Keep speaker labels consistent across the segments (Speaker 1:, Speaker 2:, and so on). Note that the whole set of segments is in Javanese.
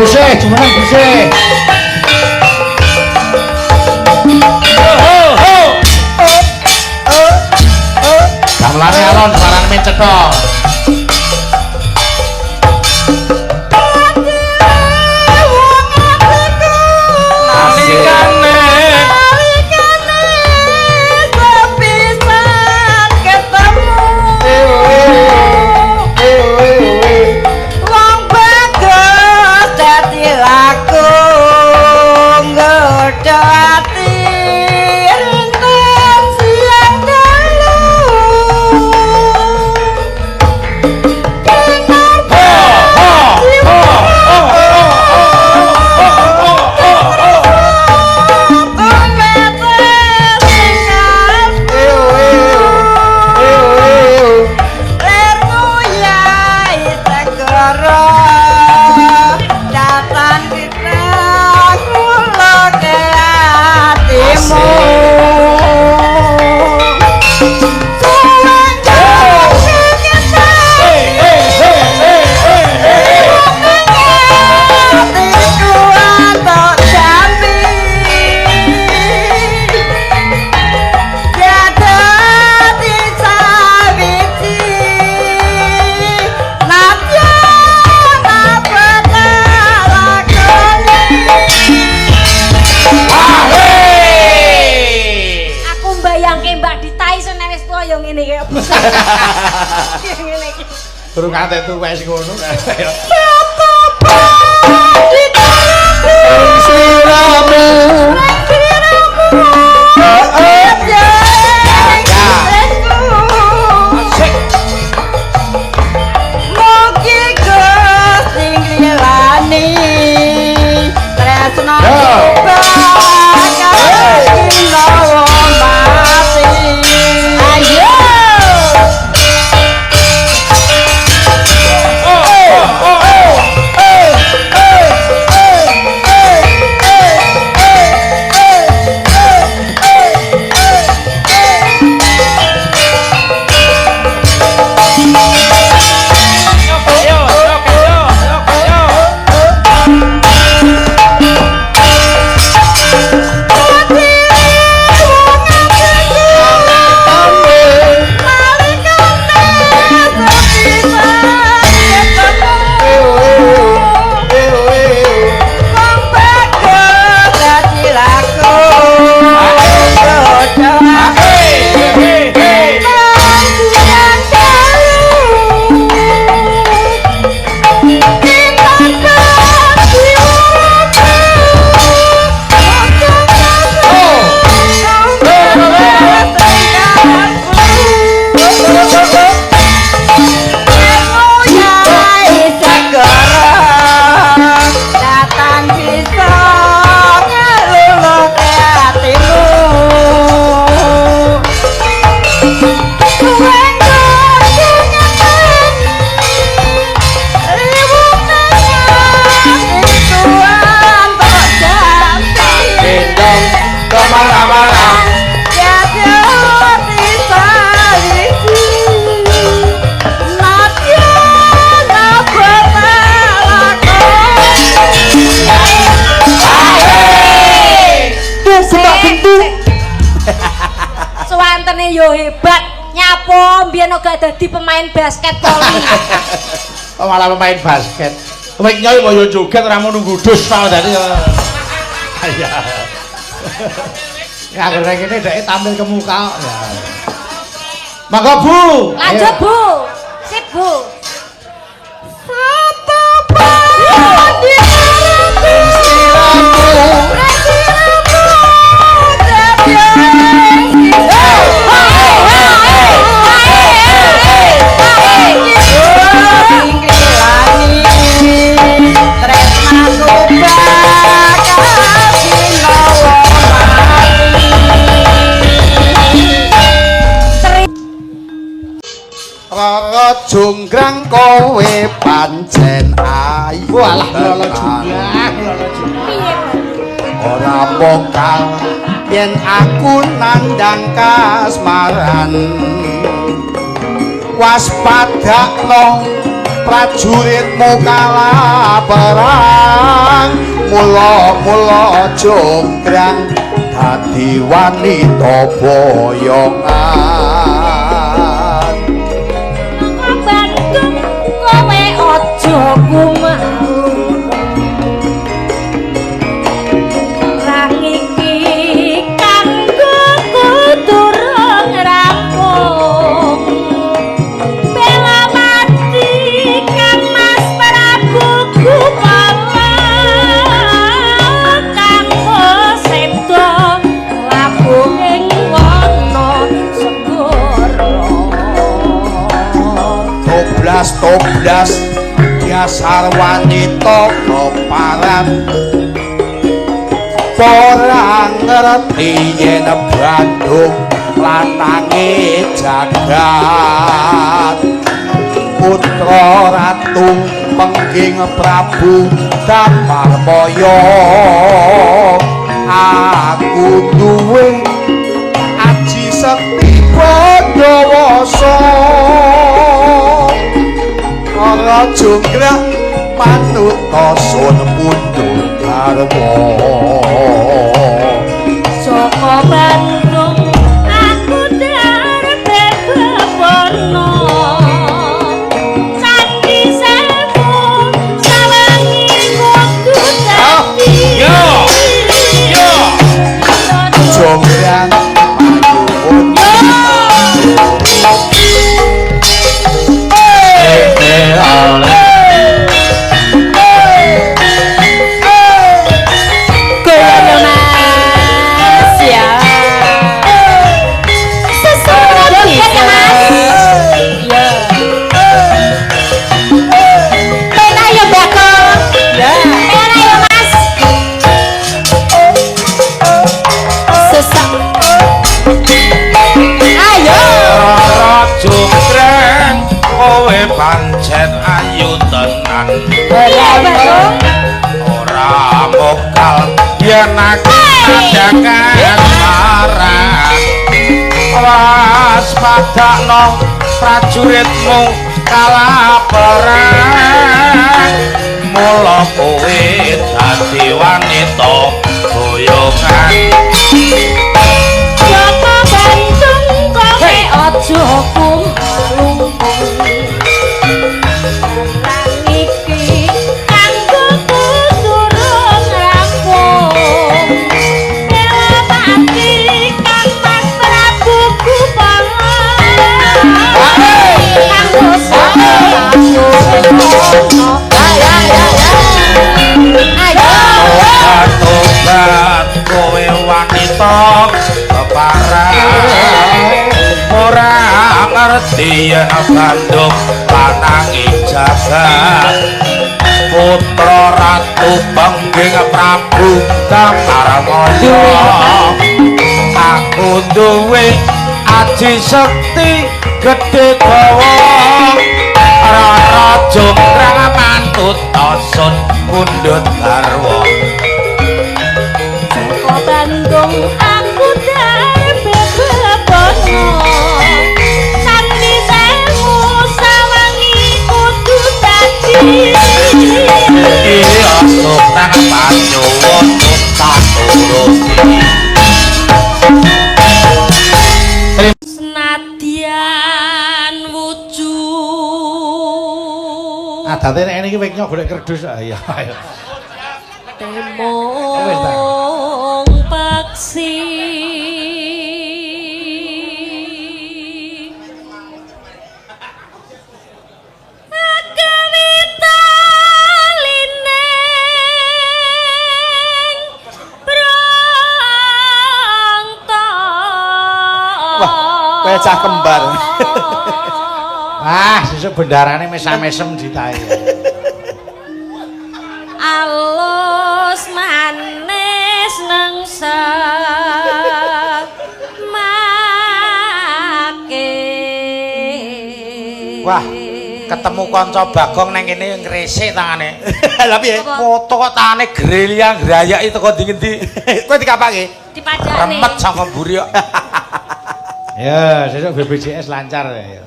Speaker 1: Buse, jumeneng Buse.
Speaker 2: Ho ho.
Speaker 1: Gamelane alon barang men cetha.
Speaker 2: Nalikane
Speaker 3: Nalikane sepisan ketemu. Wong bagus dadi laku nggodha ati rinten siang dalu. Aku mbayangke Mbak Dita iso nek wis tuwa ya ngene kaya busa. Ngene iki.
Speaker 1: Durung ngantek tuwek sing ngono.
Speaker 2: Sliramu.
Speaker 1: Asik.
Speaker 3: Mugi Gusti nglilani tresna bakal kinawa mati. Ayo.
Speaker 2: Ayo, ayo, ayo, ayo. Hey, hey, hey.
Speaker 3: Datang bisa ngeluluke hatimu.
Speaker 1: Gendong kemana-mana.
Speaker 3: Suwantene yo hebat. Nyapo mbiyen gak dadi pemain basket voli.
Speaker 1: Oh, malah pemain basket. Kowe nyoy kok yo joget ora mau nunggu dus tau dadi ya. Iya. Ya anggere kene dhek tampil ke muka ya. Mangga Bu.
Speaker 3: Lanjut Bu. Sip Bu.
Speaker 4: Rara jonggrang kowe pancen ayu.
Speaker 1: Walah lolo jonggrang, lolo jonggrang.
Speaker 4: Ora mokal yen aku nandang kasmaran. Waspadakno Prajuritmu kalah perang, mula-mula jonggrang dadi wanita boyongan.
Speaker 3: Bandung kowe aja kumalu. Perang iki kanggo durung rampung. Bela mati Kang Mas Prabu Gupala, kang sedo labuh ing wana segara.
Speaker 4: Toblas-toblas dasar wanita keparat, ora ngerti yen Bandung lanange jagat. Putra Ratu Pengging Prabu Damarmaya, aku duwe aji sekti Pandawasa. Ora jonggrang manuta sun pundhut garwa.
Speaker 3: Joko Bandung aku darbe bebono. Candi Sewu sawangi kudu dadi.
Speaker 2: Yo. Yo.
Speaker 4: Jonggrang payuwun.
Speaker 3: Kowe Mas ya. Sesuatu ya Mas. Ya. Pena ya Bakul. Ya. Pena ya Mas. Sesak. Ayo.
Speaker 1: Rara jonggrang kowe pancen ayu tenan.
Speaker 3: Iya Bakul.
Speaker 1: Ora mokal yen aku adakan marang. Waspadakno prajuritmu kalah perang, mula kowe dadi wanita boyongan.
Speaker 3: Joko Bandung kowe aja kumalu. Perang iki kanggo durung rampung. Bela mati Kang Mas Prabu Gupala, kanggo Ayo.
Speaker 1: Tobat kowe wanita keparang, ora ngerti yen Bandung lanange jagat. Putra Ratu Pengging Prabu Damarmaya, aku duwe aji sekti gedhe dawa. Rara jonggrang manut sun pundhut garwa.
Speaker 3: Joko Bandung aku darbe bebono. Candi Sewu sawangi kudu dadi.
Speaker 1: Iya jonggrang panyuwun tak turuti.
Speaker 3: Senadyan wujud.
Speaker 1: Adate nek ngene iki weknya golek kerdus. Ayo ayo.
Speaker 3: Temong paksi. Akawitalining prangta.
Speaker 4: Wah, kaya cah kembar.
Speaker 1: Ah, sesuk bendarane mesam-mesem ditae.
Speaker 3: Alus manis nengsa make.
Speaker 1: Wah, ketemu kanca Bagong nang kene ngresik tangane.
Speaker 4: Lah piye?
Speaker 1: Foto kok tangane grelia ngrayaki teko ndi-ngendi.
Speaker 4: Kowe dikapake?
Speaker 3: Dipadakne.
Speaker 1: Remet saka mburi kok. Ya, sesuk BPJS lancar ya.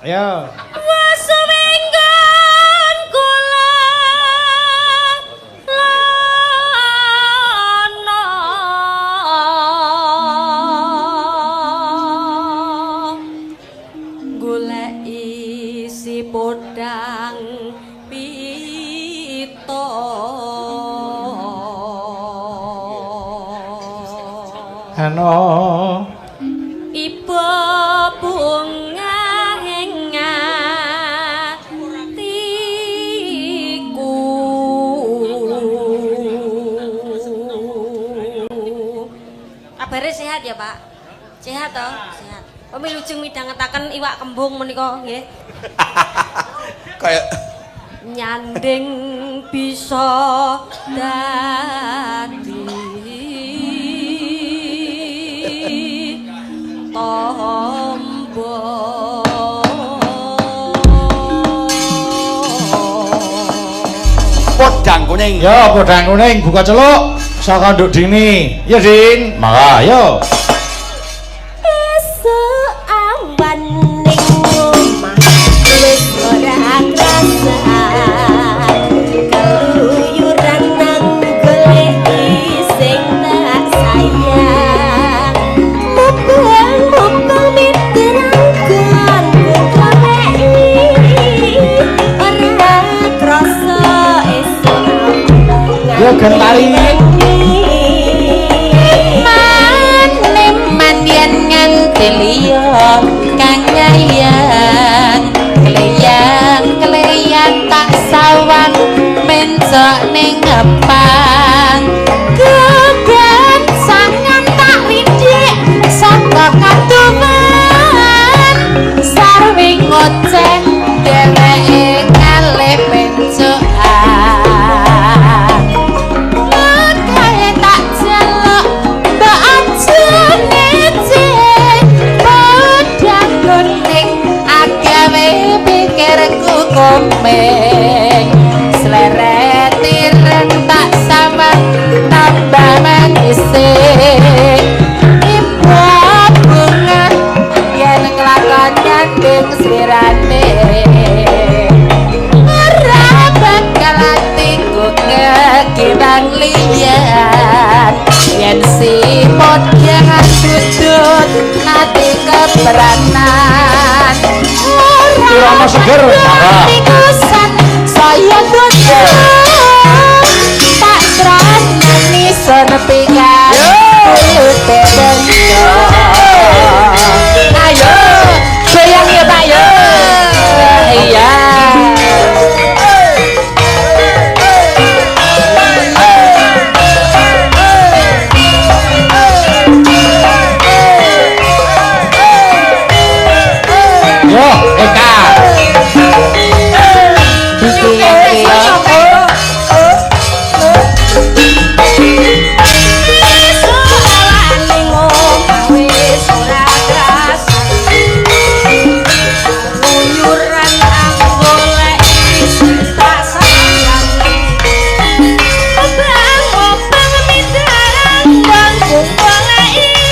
Speaker 1: Ayo.
Speaker 3: Wasa
Speaker 1: Hano.
Speaker 3: Ibu bunga ing atiku. Kabare sehat ya, Pak? Sehat toh? Sehat. Pemilujeng midhangetaken iwak kembung menika nggih.
Speaker 4: Kaya
Speaker 3: Nyanding bisa dadi tombo.
Speaker 4: Podang kuning.
Speaker 1: Yo podang kuning buka celuk saka Nduk Dini. Yo Din, mangga yo.
Speaker 3: Esuk awan ning omah wis ora krasa. Keluyuran nang goleki sing tak sayang. Mubeng-mubeng mitranggon goleki. Ora krasa esuk awan.
Speaker 1: Yo gentari.
Speaker 5: Man yen nganti liya kang nyayang kleyang-kleyang tak sawang mencok ning ngepang kebencangan tak rindik saka katuman sarwi ngoceh dheweke kalih pencokan. Makae tak celok mbak aja ngece podang kuning agawe pikirku komeng sleret ireng tak sama tambah manise ibu bunga yen nglakon nyanding slirane ora bakal atiku kekiwang liyan yen si podang tutut ati kebranan ora
Speaker 1: Irama seger, mangga.
Speaker 5: tikusan saya tutut tak tresnani sun pikan buyute bendo. Ayo goyang ya Pak yo. Iya.
Speaker 1: Yo Eka.
Speaker 3: Esuk awan ning omah wis ora krasa. Keluyuran goleki sing tak sayang. Obang-obang mitranggon goleki.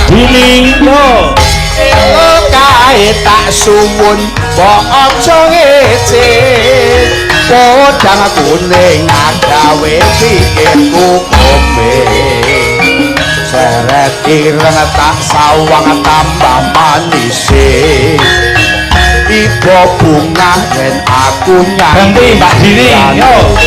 Speaker 1: Dini yo.
Speaker 4: Kae tak suwun mbok aja ngece. Podang kuning agawe pikirku komeng. Seret ireng tak sawang tambah manise. Ibu bunga yen aku nyanyi.
Speaker 1: Ganti Mbak Dini yo.